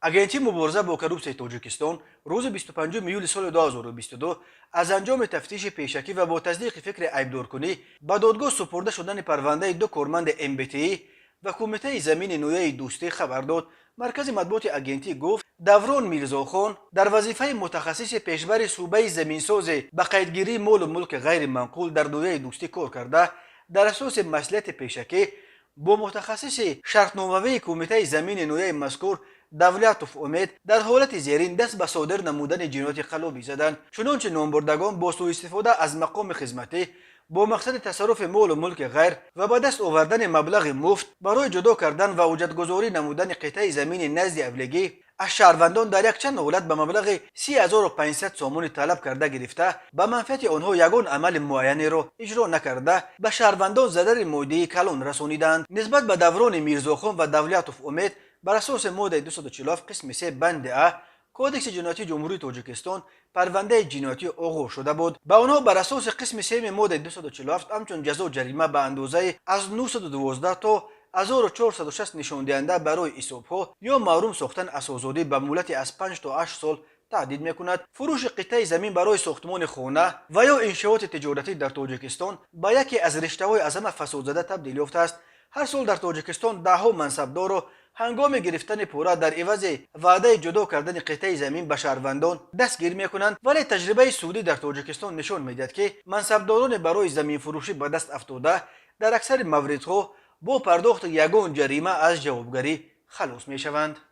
Агентии мубориза бо коррупсияи Тоҷикистон рӯзи 25 июли соли 2022 аз анҷоми тафтиши пешакӣ ва бо тасдиқи фикри айбдоркунӣ ба додгоҳ супурда шудани парвандаи ду корманди МБТИ ва Кумитаи замини ноҳияи Дӯстӣ хабар дод. Маркази матбуоти агентӣ гуфт, Даврон Мирзохон дар вазифаи мутахассиси пешбари шӯъбаи заминсозе ба қайдгирии молу мулки ғайриманқул дар ноҳияи Дӯстӣ кор карда, дар асоси маслиҳати пешакӣ бо мутахассиси шартномавии Кумитаи замини ноҳияи мазкур Давлатов Умед дар ҳолати зерин даст ба содир намудани ҷинояти қаллобӣ заданд. Чунончи номбурдагон бо сӯистифода аз мақоми хизматӣ бо мақсади тасарруфи молу мулки ғайр ва ба даст овардани маблағи муфт барои ҷудо кардан ва ҳуҷҷатгузорӣ намудани қитъаи замини назди авлигӣ аз шаҳрвандон дар якчанд ҳолат ба маблағи 30 500 сомонӣ талаб карда гирифта, ба манфиати онҳо ягон амали муайянеро иҷро накарда, ба шаҳрвандон зарари моддии калон расониданд. Нисбат ба Даврони Мирзохон ва Давлатов Умед бар асоси моддаи 247, қисми 3, банди а Кодекси ҷиноятии Ҷумҳурии Тоҷикистон парвандаи ҷиноятӣ оғоз шуда буд. Ба онҳо бар асоси қисми сеюми моддаи 247 ҳамчун ҷазо ҷарима ба андозаи аз 912 то 1460 нишондиҳанда барои ҳисобҳо ё маҳрум сохтан аз озодӣ ба муҳлати аз 5 то 8 сол таҳдид мекунад. Фурӯши қитъаи замин барои сохтмони хона ва ё иншооти тиҷоратӣ дар Тоҷикистон ба яке аз риштаҳои аз ҳама фасодзада табдил ёфтааст. Ҳар сол дар Тоҷикистон даҳҳо мансабдорро ҳангоми гирифтани пора дар ивази ваъдаи ҷудо кардани қитъаи замин ба шаҳрвандон дастгир мекунанд, вале таҷрибаи судӣ дар Тоҷикистон нишон медиҳад, ки мансабдороне барои заминфурӯшӣ ба даст афтода дар аксари мавридҳо бо пардохти ягон ҷарима аз ҷавобгарӣ халос мешаванд.